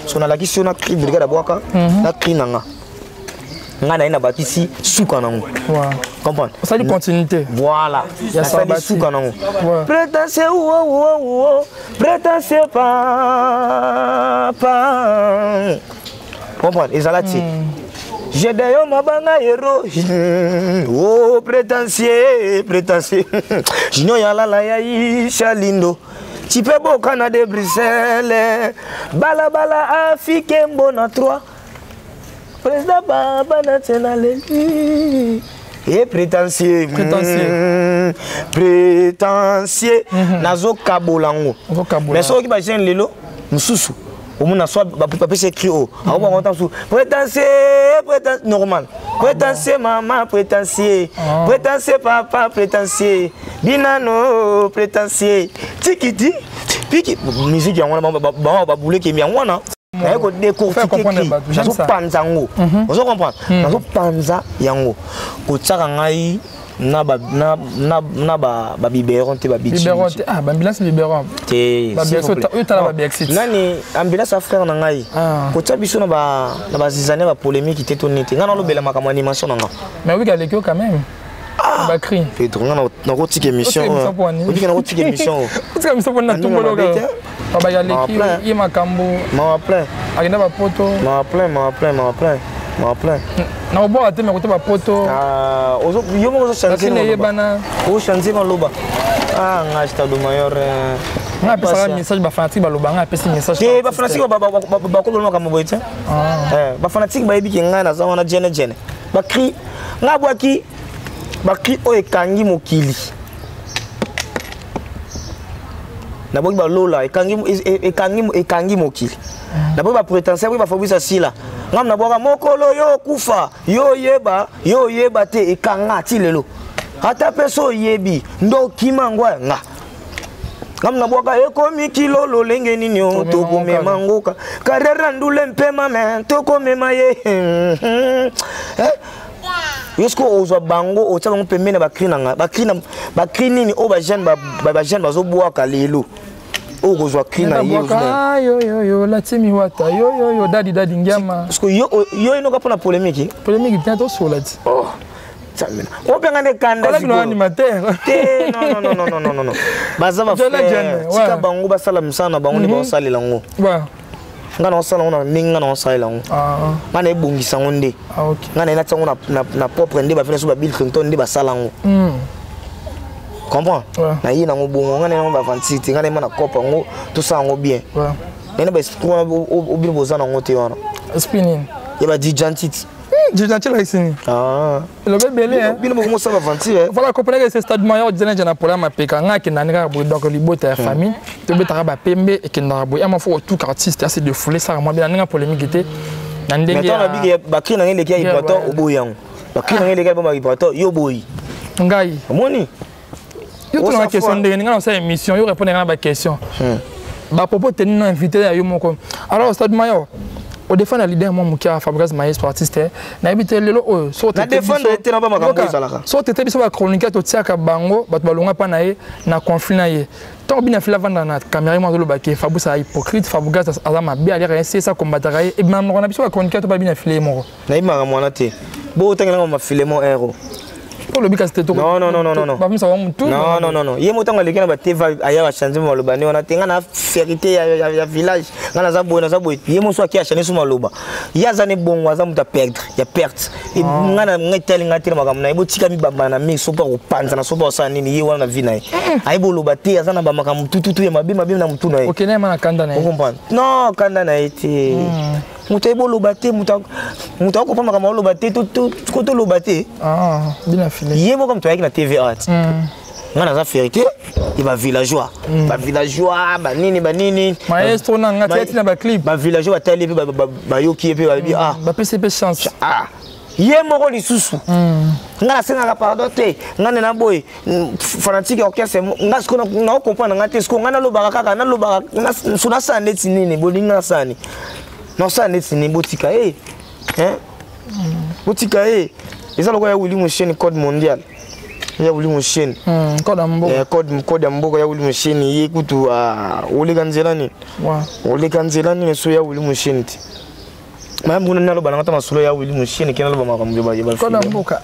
So nalakisi yo na cri brigade abwaka, na cri na nga. Nga na ye nabakisi suka nango. Comprendre? Osali continuité. Voilà. Nasali suka nango. Prétentieux wo wo wo, prétentieux pa pa. Comprendre? Ezala ti. Gedeon mabanga héros. Oh prétentieux, prétentieux. Junior yalala ya Isha Lindo. Tipe bokana de Bruxelles. Bala bala afike mbona 3. Président Baba National et prétentieux. Prétentieux. Prétentieux. Nazo kabolango. Mais soki ba jeune lelo mususu omona soit bapesi écrit o akoba ngo ntango prétentieux, prétentieux normal. Prétentieux maman, prétentieux. Prétentieux papa, prétentieux. Binano prétentieux. Tikiti piki musique yango wana bango babuleki yango wana. Naye ko décortiquer cri. Nazopanza yango. Ozo comprendre? Nazopanza yango. Kotiaka ngai na ba na na na ba ba biberon te ba bichi. Biberon te. Ah, ba ambulance biberon. Te. Ba biaxo oyo tala ba biaxit. Nani ambulance a frère na ngai. Kotia biso na ba zizane ba polémique te to nete. Nga na lobela makambo animation na nga. Mais oui, aleki quand même. Ba cri. Pedro nga na kotika émission. Obika na kotika émission. Kotika émission pona tumbolo ka. Baba ya leki ye makambo. Mawa plein. Akenda ba poto. Mawa plein, mawa plein, mawa plein. Mawa plein. Na obwaka te mais kote ba poto. Ah, ozo yo moko ozo changer. Bakine yebana. O changer maloba. Ah, nga Stade Mayor. Nga apesaka message ba fanatique baloba nga apesi message. Te ba fanatique ba ba ko makambo boye te. Eh, ba fanatique bayebi ke nga naza wana jene jene. Ba cri nga bwaki ba cri oyo ekangi mokili. Naboki balola ekangi ekangi ekangi mokili. Naboki ba prétentieux ba Fabrice Sila. Ngam nabwaka mokolo yo kufa, yo yeba, yo yeba te ekanga ti lelo. Ata peso yebi ndo kima ngwa nga. Ngam nabwaka ekomi kilo lolenge nini o tokomema ngoka. Karera ndule mpema me tokomema ye. Eh? Yosko ozwa bango otia bango pembeni na ba cri na nga. Ba cri na ba cri nini o ba jeune ba jeune bazobwaka lelo. Oyo kozwa cri na ye. Yo yo yo la timi wata yo yo yo dadi dadi ngiama. Parce que yo yo inoka pona polémique. Polémique bien to sola ti. Oh. Tsamina. Openga ne kanda. Kola bino animateur. Te non non non non non non. Baza ba frère. Tika bango basala misala na bango ne ba salela ngo. Ouais. Nga na osala ngo na ndenge nga na osalela ngo. Nga na ebongisa ngo nde. Nga na enatia ngo na propre nde ba fina so ba Bill Clinton nde basala ngo. Comprends? Na ye nango bongo nga na yango ba vantite nga na yema na kopa ngo tout ça ngo bien. Ouais. Nena ba esprit wana obino boza nango te wana. Esprit nini? Ya ba Djantit. Djantit lakisi nini? Ah. Elobe ebele. Bino bokomo sala aventure. Voilà, comprenez que c'est stade mayor djana djana pour la mapeka nga ke nani kaka boye donc libota ya famille tobetaka bapembe ekendaka boye ama fo tout artiste ase défoulé saka mwa bina ndenge polémique te na ndenge ya bakri na ngai eleki ya vibrator oboyi yango bakri na ngai eleki album ya vibrator yo boyi ngai omoni yo tuna question ndenge ninga nasala émission yo répondre nga na baquestion bapropos teni na invité ya yo moko. Alors stade mayor odefendre leader mwa moke ya Fabrice Maestro artiste, nayebi te lelo oyo so tete biso bachroniqueur totiaka bango bato balonga mpa na ye na conflit na ye. Ntango bino afili avanda na caméra mwa azoloba ke Fabrice aza hypocrite, Fabrice aza mabe, aliaka ye sesa kombataka ye, ebima monoko na biso bachroniqueur to babina afili ye moko. Nayebi makambo wana te, bo otangelanga mafilemo ero. Olobi kasi te. Non, non, non, non, non. Bamisa wa mutu. Non, non, non, non. Ye motango aleki na batv aya bachange maloba nde wana te. Nga na fierté ya village, nga naza boye, naza boye. Ye moso aki achange so maloba. Ye aza ne bongo, aza moto ya perdre, ya perte. Nga na nga etali nga te na makambo na ye. Botika mibamba na mingi, so mpo akopanza na so mpo asala nini ye wana na vie na ye. Ayebi oloba te, aza na bamakambo tututu ya mabe mabe na motu na ye. Okende ma na kanda na ye. Ocomprendre? Non, kanda na ye te. Moto ayebi oloba te, moto akopa makambo oloba te, ko toloba te. Ye moko moto ayaki na TV art. Nga naza fierté ya bavillageois, bavillageois banini banini. Maestro na nga tia tina baclip. Bavillageois batali ye mpe bayoki ye mpe balobi ah. Bapesi mpe chance. Ah. Ye moko lisusu. Nga nasengaka pardon te, nga nde na boye fanatique ya orchestre. Nga sikoyo naocomprendre nga te. Sikoyo nga nalobaka kaka, nalobaka so nasala neti nini, bolingi nasala nini, nasala neti nini? Botika ye, botika ye. Eza lokola ya Willy Musheni, code mondial ya Willy Musheni. Code ya mboka. Code ya mboka ya Willy Musheni. Ye kutu oleka nzela nini, oleka nzela nini so ya Willy Musheni te. Mayambu kuna naloba nanga ta masolo ya Willy Musheni ke naloba makambo ya code ya mboka.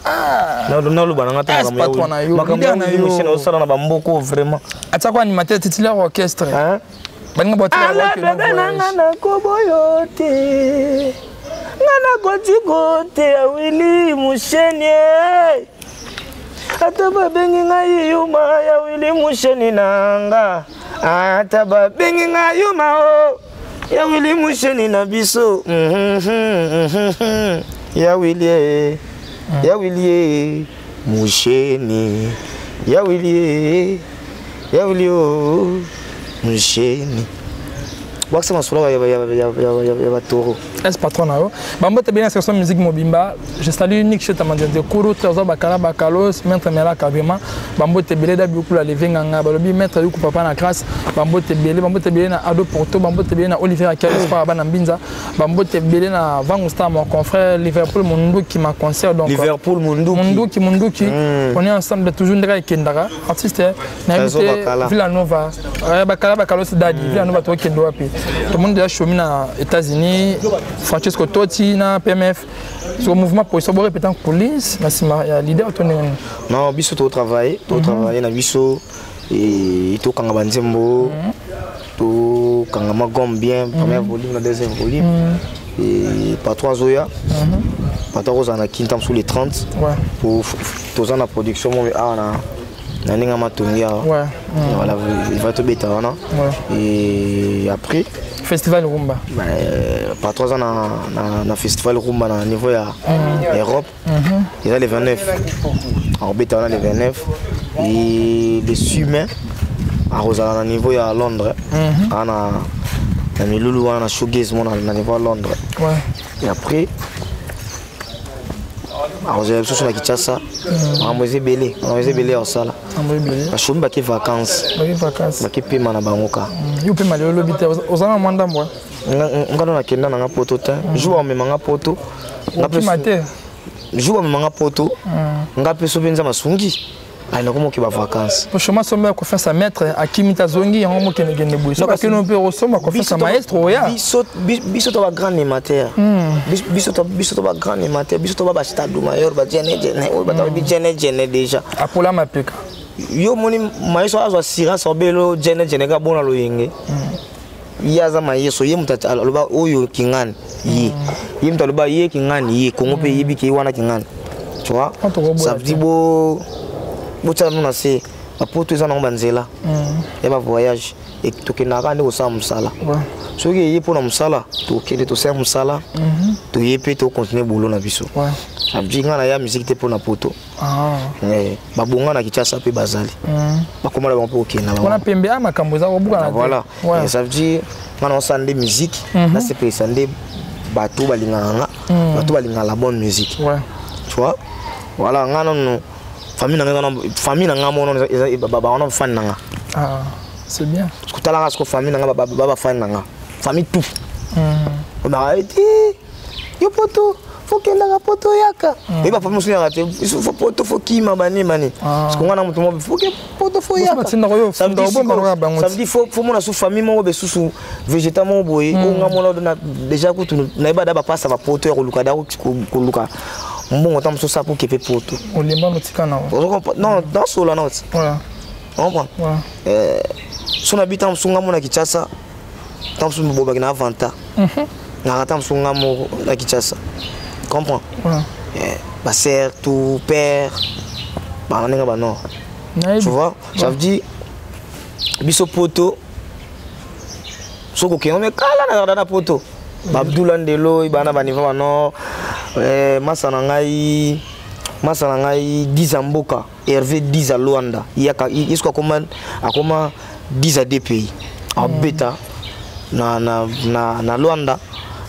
Naloba nanga ta makambo ya Willy Musheni osala na bamboka vraiment. Atiako animateur titulaire orchestre baninga boala bebe nanga nakoboyo te, nga nakoti kote ya Willy Musheni, ata babengi ngai yuma ya Willy Musheni nanga, ata babengi ngai yuma o ya Willy Musheni na biso, ya Willy, ya Willy Musheni, ya Willy, ya Willy o Musheni. Bwakisa masolo ya batoro. Es patron na yo, bambote bien section musique mobimba. Je salue Nick Cheta Mandianze Kuru Trésor Bakala Bakalos Maître Melaka, vraiment bambote ebele da bilokula leve nganga balobi Maître Yuku papa na grâce. Bambote ebele, bambote ebele na Ado Porto, bambote ebele na Olivier Akel Espoir bana Mbinza, bambote ebele na Vangu Star mon confrère Liverpool Munduki ma concert donc Liverpool Munduki Munduki Munduki. On est ensemble toujours ndeka ekendaka artiste na invité Villanova Bakala Bakalos Dadi Villanova tokende wapi? Tout le monde déjà chomi na États-Unis, Francesco Totti na PMF sur mouvement pour so répétant police na sima ya leader to ndenge. Non, biso to travailler, to travailler na biso et to kanga banzembo, to kanga magom bien premier volume na deuxième volume et par trois oya par trois na kintam sous les 30 pour toza na production mo ah na na ndenge matongi awa. Voilà, il va tobeta wana et après festival rumba. Par 3 ans na festival rumba na niveau ya Europe. Eza le 29 akobeta wana, le 29 et le 6 mai akozala na niveau ya Londres aa na milulu wana na showgaze mo na niveau ya Londres. Et après akozala lisusu na Kinshasa. Makambo eza ebele, makambo eza ebele ya kosala. Bashomi bake vacances, bake pema na bango ka. Yo pema lelo lobi te, oza na mwa ndambo. Nga no nakenda nanga poto te. Jour bamema nga poto, okima te. Jour bamema nga poto, nga mpe so mpe nzambe asungi ayi nakomoki bavacances. Choma somba ya confiance ya maître akimi te, azongi yango mokendekende boye. Soki akende mpe osomba confiance ya maestro oya. Biso to bagrand animateur, biso to bagrand animateur, biso to ba bastade mayor bajene jene oyo bato bayebi jene jene déjà. Apola mapeka. Yo moni maestro azwa assurance obelo jene jene ka bona loyenge. Ye aza mayeso, ye moto aloba oyo kingani ye, ye moto aloba ye kingani ye Kongo mpe yebi ke ye wana kingani, tu vois? Ça veut dire bo botiala no na se. Bapoto eza nango banzela ya bavoyage, tokendaka nde kosala mosala. Soki eye mpona mosala, tokende tosala mosala, toye mpe tocontinue boulot na biso. Ça veut dire nga na ya musique te mpona poto. Babonga na Kinshasa mpe bazali, bakoma na bango mpe kokenda. Wana pembe ya makambo eza kobukana. Voilà, ça veut dire nga na osala nde musique, nasepelisa nde bato balingaka nga, bato balingaka la bonne musique, tu vois. Voilà, nga nano famille na nga, famille na nga mono eza bafani na nga. Ah, c'est bien. Kotalaka siko famille na nga, bafani na nga, famille tout obaka ete yo poto fokendaka, poto yaka oye, bafamille mosusu yaka te, faut poto, faut kima bani bani, parce que nga na moto moko foke poto, faut yaka. Ça veut dire faut mona su famille moko besusu végéta moko boye oyo nga mona déjà kutu nayeba da bapasa bapoto ya koluka, da koluka mbongo ta mosusu apo kepe poto. Olemba notika na. Non, nasola na oti comprendre. So na bi ta mosusu nga mona Kinshasa, ta mosusu bobaki na avanta ngaka, ta mosusu nga moko na Kinshasa, comprend, basœur tout père bana ndenge banord, tu vois. Ça veut dire biso poto soki okende me kala nazalaka na poto, babdula ndelo bana baniveau banord. Masa na ngai, masa na ngai 10 ya mboka, Hervé 10 à Luanda, ye soki akoma 10 à deux pays, abeta na Luanda,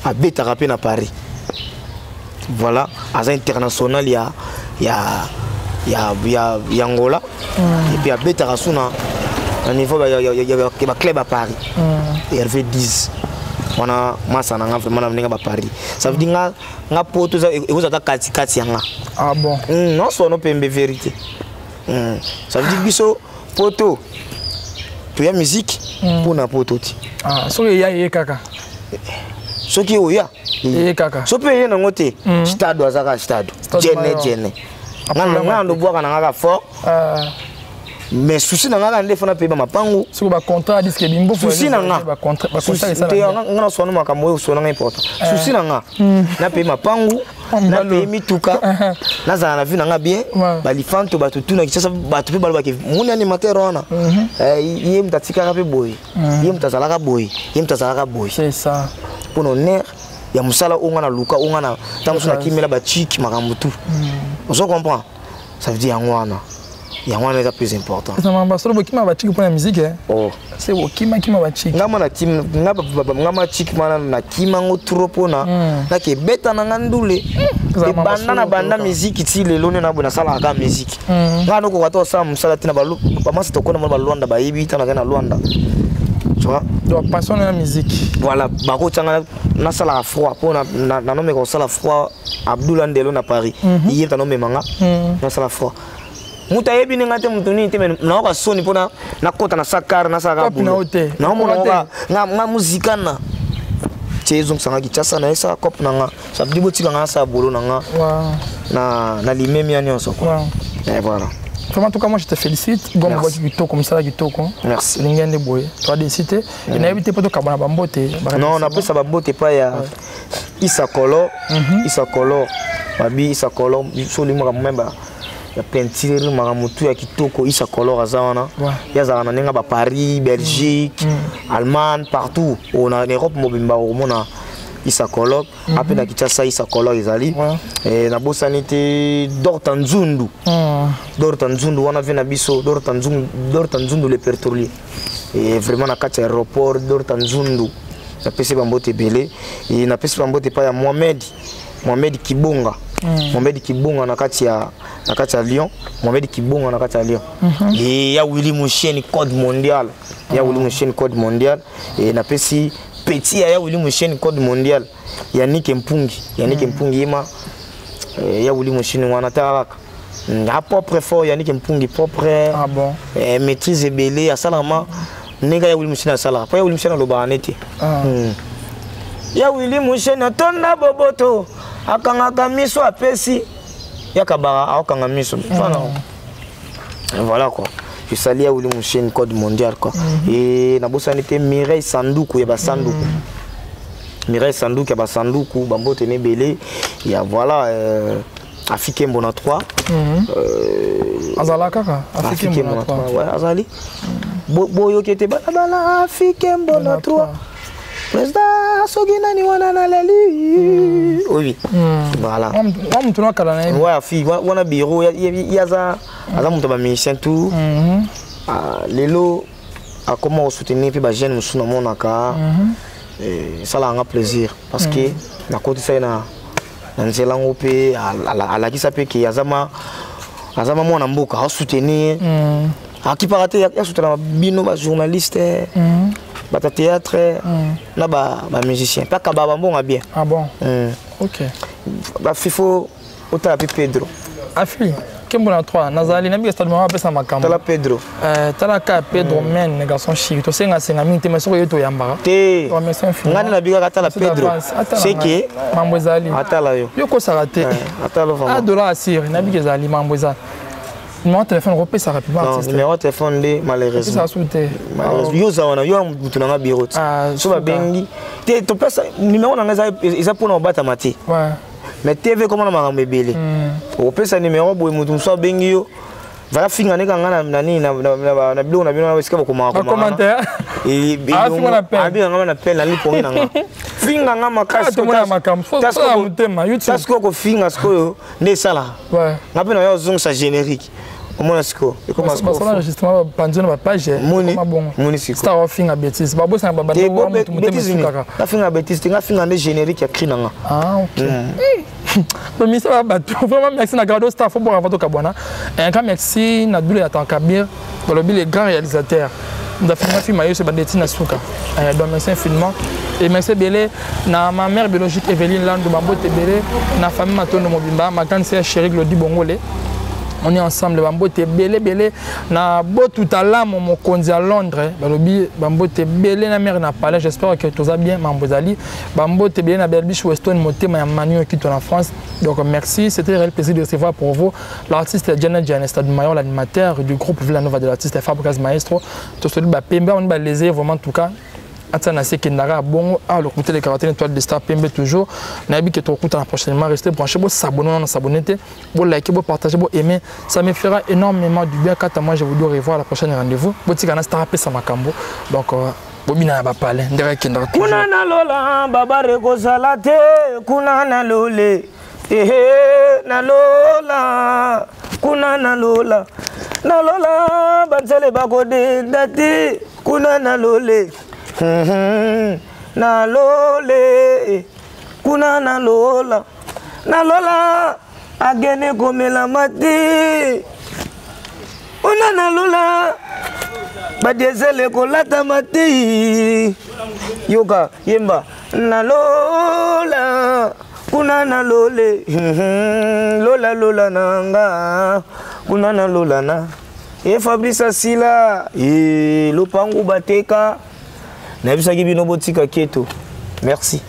abetaka mpe na Paris. Voilà, aza international ya Angola et puis abetaka su na niveau ya baclub ya Paris. Hervé 10 wana masa na nga vraiment na ndenge baparis. Ça veut dire nga poto ekozala ata katikati ya nga. Ah bon? Nyonso wana pembe vérité. Ça veut dire biso poto toya musique mpona poto ti. Ah, soki eya ye kaka. Soki oya. Eye kaka. So mpe eye nango te, stade aza kaka stade. Jene jene nga ndobwaka na nga kaka fort, mais souci na nga kaka nde fana peyeba mapangu. Soki bacontrat disque bimbo. Souci na nga nga na swana makambo oyo sona nga important. Souci na nga, napeye mapangu, napeye mituka, nazala na vie na nga bien. Balifanto bato tu na Kinshasa, bato mpe balobaki moni animateur wana, ye moto atikaka mpe boye, ye moto azalaka boye, ye moto azalaka boye. C'est ça. Mpona honneur ya mosala oyo nga na luka, oyo nga na ntango mosusu nakimela bachiki makambo tu, ozo comprend. Ça veut dire yango wana eza plus important. Basolo bokima bachiki mpona musique. Oh. Se bokimakima bachiki. Nga ma nakim nga ma chiki mana nakimango trop mpona nake ebeta na nga ndule ebanda na banda musique ti lelo nde naboye nasalaka kaka musique. Nga nokoka te osala mosala te na bamasi tokona mona balwanda bayebi ntango nazali na Lwanda, tu vois. Donc passion na musique. Voilà, bakotianga nasalaka froid mpo nanomeka kosala froid. Abdula Ndelo na Paris, ye tanomemanga nasala froid. Moto ayebi ndenge te, moto nini te, me nayoka soni mpona nakɔta na sakar nasalaka. Naomona nga muzikana tie ezongisanga Kinshasa, nayesaka cope na nga. Ça veut dire botikanga nasala bolo na nga na limemia nyonso quoi. Voilà. Vraiment, en tout cas, moi je te félicite. Bon, moi, kitoko, mosala kitoko. Merci. Lingi nde boye. Tu as décidé. Et na évité poto kabana bambote. Non, on appelle ça bambote pas ya Issa Kolo, Issa Kolo. Babi Issa Kolo, so linga même ya peinture makambo tu ya kitoko, Issa Kolo aza wana. Ye azalaka na ndenge ba Paris, Belgique, Allemagne, partout. Na Europe mobimba okomona Issa Kolo. Ape na Kinshasa Issa Kolo ezali. Nabosani te Dorta Nzundu. Dorta Nzundu wana ve na biso Dorta Nzundu, Dorta Nzundu le pétrolier. Et vraiment na kati ya aéroport Dorta Nzundu napesi bambote ebele. E napesi bambote epai ya Mohamed, Mohamed Kibonga, Mohamed Kibonga na kati ya Lyon, Mohamed Kibonga na kati ya Lyon. E ya Willy Musheni code mondial, ya Willy Musheni code mondial. E napesi petit ya Willy Musheni code mondial, Yannick Mpungi, Yannick Mpungi yema ya Willy Musheni wana tala kaka a propre fort, Yannick Mpungi propre. Ah bon. Maîtrise ebele asalama ndenge ya Willy Musheni asalaka mpo ya Willy Musheni alobaka nete. Ya Willy Musheni atonda boboto, akangaka miso, apesi yakabaka aokanga miso. Voilà, voilà quoi, je salue ya Willy Musheni code mondial quoi. Et nabosani te Mireille Sanduku ya basanduku, Mireille Sanduku ya basanduku, bambote na ebele ya voilà. Afikembo na 3. Azala kaka Afikembo na 3, ouais, azali. Boyoki ete balabala Afikembo na 3. Président soki nani wana naleli. Oui. Voilà. Wa mutu nakala na ye. Ouais, afi wana bureau ye aza moto ba musicien tout. Lelo akoma kosoutenir mpe bajeune mosusu namonaka esalaka nga plaisir parce que nakotisa ye na nzela yango mpe alakisa mpe ke aza ma mwana mboka asoutenir akipaka te asoutenaka bino bajournaliste, bato ya théâtre na bamusicien mpe akabaka bambongo bien. Ah bon? Ok. Bafifo otala mpe Pedro. Afi Kembo na 3 nazali nayebi stade mama apesa makambo. Tala Pedro. Tala ka Pedro men garçon chic, tosengasenga mingi te, mais soki oye toyambaka. Te, ngai nde nabikaka. Tala Pedro seke. Mambo ezali. Atala yo. Yo kosaka te. Atala. A dollar asire nayebiki ezali mambo eza. Numéro de téléphone okopesa rapidement artiste. Numéro de téléphone nde malheureusement. Opesa su te. Yo oza wana, yo mutu nanga bureau te so babengi te, topesa numéro nanga eza mpona kobatama te. Mais TV komona makambo ebele, okopesa numéro boye, motu mosusu abengi yo, vala finga ndenge nga na nini na biloko na bino esika bokomaka. Abinga nga na pene na lipongi na nga, finga nga makasi. Sikoyo kofinga sikoyo nde esalaka nga mpe na yo ozongisa générique, omona sikoyo. Ekoma enregistrement bapanzi na bapage. Moni. Sikoyo ofinga bêtise, babosana babanda. Nafinga bêtise te, nga finga nde générique ya cri na nga. Ah ok, bamisa bato vraiment merci na Grado Star. Fo boka tokabwana. Un grand merci na Dule ya Tankabir, balobi les grands réalisateurs ndafilma film ayo so bandeti na suka. Donc merci infiniment et merci ebele na ma mère biologique Evelyne Landu, bambote ebele na famille Matondo mobimba, ma grande sœur chérie Glody Bongole, on est ensemble. Bambote ebele ebele na Botutalamu, mokonzi ya Londres, balobi bambote ebele na mare na palais. J'espère que toza bien, mambo ezali. Bambote ebele na Belbiche Weston, motema ya Manu Okito na France. Donc merci, c'était un réel plaisir de recevoir pour vous l'artiste Janet Janet Stade Mayor, l'animateur du groupe Villanova de l'artiste Fabrice Maestro. Tosoli bapembe on balese vraiment, en tout cas ata na se ekendaka bongo awa lokuta elekaka te. Étoile de Star pembe toujours, nayebi ke tokokutana prochainement. Restez branché, bosabonner wana s'abonner te, bolike, bopartage, boaimer, ça me fera énormément du bien. Quant à moi, je vous dis au revoir à la prochaine rendez-vous. Botika na star apesa makambo, donc bobina na bapale ndenge ekendaka. Kuna na lola babare kozala te, kuna na lole ehe na lola, kuna na lola, na lola banzele bakodenda te, kuna na lole na lole, kuna na lola, na lola agene komelama te, kuna na lola badiesel ekolatama te. Yoka yemba na lola, kuna na lole lola lola na nga, kuna na lola na ye Fabrice Asila e lopangu bateka. Nayebisaki bino botika keto. Merci.